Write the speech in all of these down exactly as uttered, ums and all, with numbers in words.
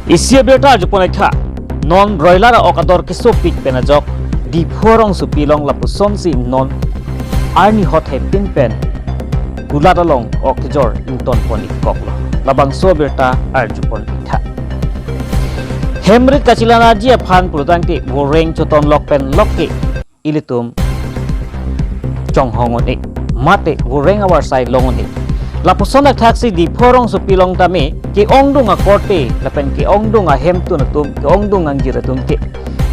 Isi abirta arjupon-iktha, non broiler a-ok ador kesopik pen ajok Diphu rongsopi along lapusonsi non arni hot hepin pen kulat along ok kejor ingtonpon-ikkoklo. Labangso abirta arjupon-iktha. Hemrit kachelanaji aphan pulotangte voreng chotonlok pen lokke ilitum chonghong un-e, mate voreng avarsai long un-e. Lapuson athaksi Diphu rongsopi along tame ke-ongdung akorte lapen ke-ongdung ahemtun atum, ke-ongdung angjir atum ke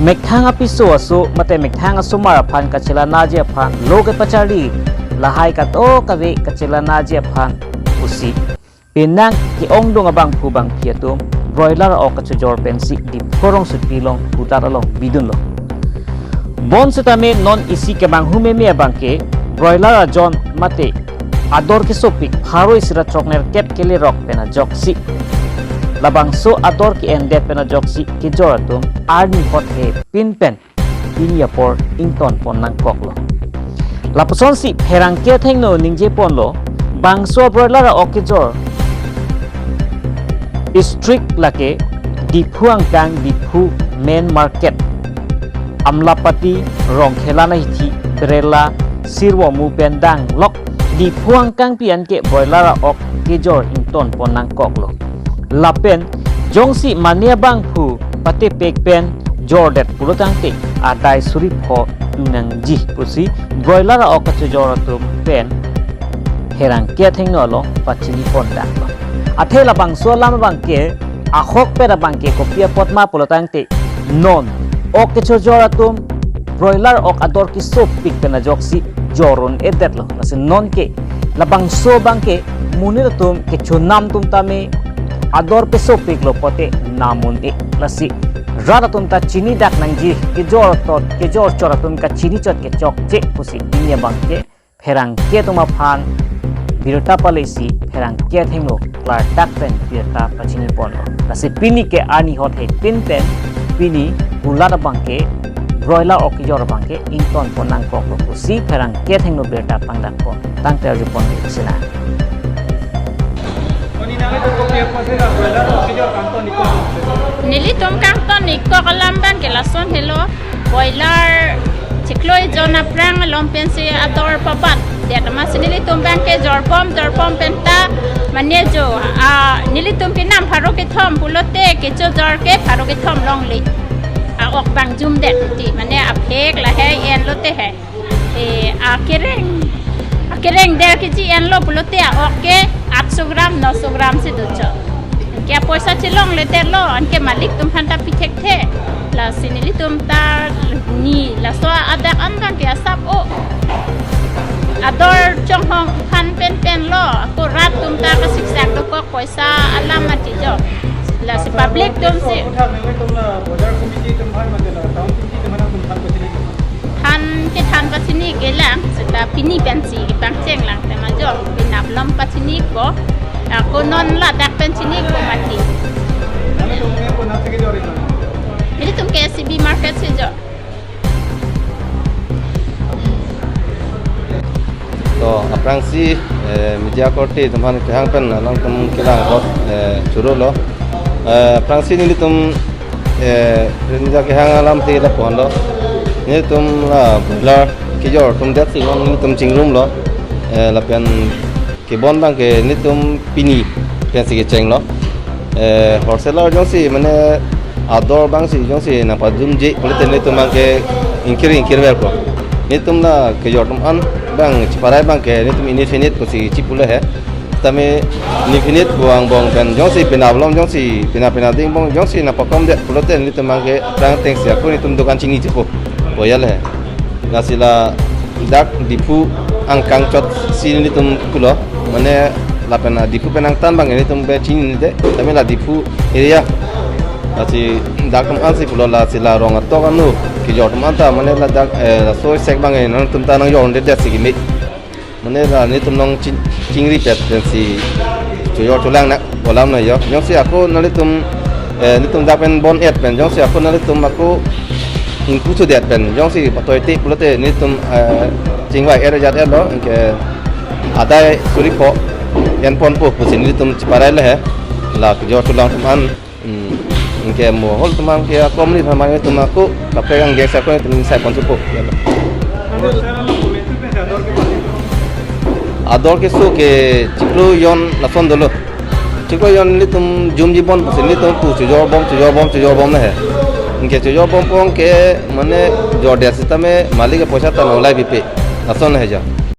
methang apiso aso mate methang asomar aphan kachelanaji aphan lo kepacharli, lahai kadokave kachelanaji aphan pusi penang ke-ongdung abangphu bangphi atum broiler a-ok kachojor pensi Diphu rongsopi along kulat along bidunlo. Bonsitame non isi kemanghu meme abangke broiler ajon mate ador kesopik pharo isi ra throknerkep kelerok pen ajoksi labangso ador ke-endet pen ajoksi kejor atum arni hot hepin pen pini apor ingtonpon nangkoklo. Lapusonsi pherangke athengno ningjeponlo, bangso broiler a-ok kejor district lake Diphu angkang, Diphu main market, Amlapati, Rongkhelan ahithi, Berela, Sirvomu pen danglok Diphu angkangpi anke broiler a-ok kejor ingtonpon nangkoklo. Lapen jongsi mane abangphu patepek pen jordet pulotangte adai suri pho tu nangji pusi broiler a-ok kachojor atum pen pherangke athengno along pachinipon daklo. Athe labangso alam abangke ahokpet abangke kopi apot ma pulotangte non ok kachojor atum broiler ok ador kesopik pen ajoksi jor un-edetlo. Lasi nonke labangso abangke monit atum kechonam atum tame ador pesopiklo pote nam un-e. Lasi rat atum ta chini dak nangji, kejor tot, kejor chor atum kachini chot kechokche pusi pini abangke pherangke atum aphan birta palesi pherangke athengno klardak pen birta pachiniponlo. Lasi pini ke arni hot hepin pen pini kulat abangke broiler ok kejor abangke ingtonpon nangkoklo pusi pherangke athengno birta pangdakpon. Tangte arjupon-ik sinang. Nelitum kangton-ikkok alam abangke lason helo, broiler chiklo ejon aphrang along pensi ador pabatdet amatsi nelitum abangke jorbom jorbom pen ta mane jo, ah, nelitum penang pharo kethom pulote kechojor ke pharo kethom longle. A-ok abang jumdet ti mane aphek lahai enlote hai. Eh, akereng, akereng der kg enlo pulote a-ok ke atso gram, noso gram si dochot. Anke apoisa chelongledetlo, anke malik atum aphan ta pi thekthe. Lasi nelitum ta ni laso adak an abangke asap o. Ador chonghong aphan penpenlo, ako rat atum ta kasiksak dokok poisa alam mati jo. Lasi public atum si. Apot than nangtum la border committee atum aphan mate la town committee atum aphan nangtum aphan pachini? Than ke than pachini kelang, seta pini pensi kepangcheng lang tema jo, penap along pachinipo, ako non ladak pen chinipo mati. Nangtum ke konat si kejor-iklo? Nelitum ke S C B market si jo. To, aphrangsi, eh, media korte atum aphan kehang pen alangtum kelang apot, eh, chorolo. Eh, aphrangsi nelitum, eh, media kehang alam te lapu-anlo. Nelitum la broiler kejor atum det si non nelitum chingrumlo. Eh, lapen kebon abangke nelitum pini pensi kechenglo. Eh, wholesaler jongsi mane ador abangsi jongsi nangpajumji pulote nelitum abangke ingkir ingkirverpo. Nelitum la kejor atum an abang chiparai abangke nelitum indefinite pusi chipulo he. Tame indefinite pu angbong pen jongsi penap along jongsi penap penap ding angbong jongsi nangpakomdet pulote nelitum abangke aphrang atengsi ako nelitum dukan chinichepo. Boyal he. Lasi ladak Diphu angkang chotsi nelitum pulo. Mane lapen a Diphu pen angtan abang nelitum pen chinine, tame la Diphu area. Lasi dak atum ansi pulo, lasi la rong atok anu kejor atum anta mane ladak, eh, laso sek abang nangtum ta nangjordetdet si keme. Mane la nelitum nangching-, chingripet pensi chojor cholang nang alam na jo. Jongsi ako nanglitum, eh, nelitum dak pen bon-et pen jongsi ako nanglitum ako ingpu thudet pen jongsi patoite pulote nelitum, eh, chingvai-et ajat-etlo, anke adai suri pho enponpo pusi nelitum chiparailo he. La kejor cholang atum an, hmm, Anke mo hol atum ke akom ni thamang atum ako kaprek angdeng sa ko atum sai pon supo. Ador keso ke chiklo jon lason dolo. Chiklo jon ilitum jumji bon pusi ilitum pu chojor bom chojor bom chojor bom na he. Anke chojor bom pon ke mane jor dia sitame malik ke poisa ta nang lai pipe. Lason he ja.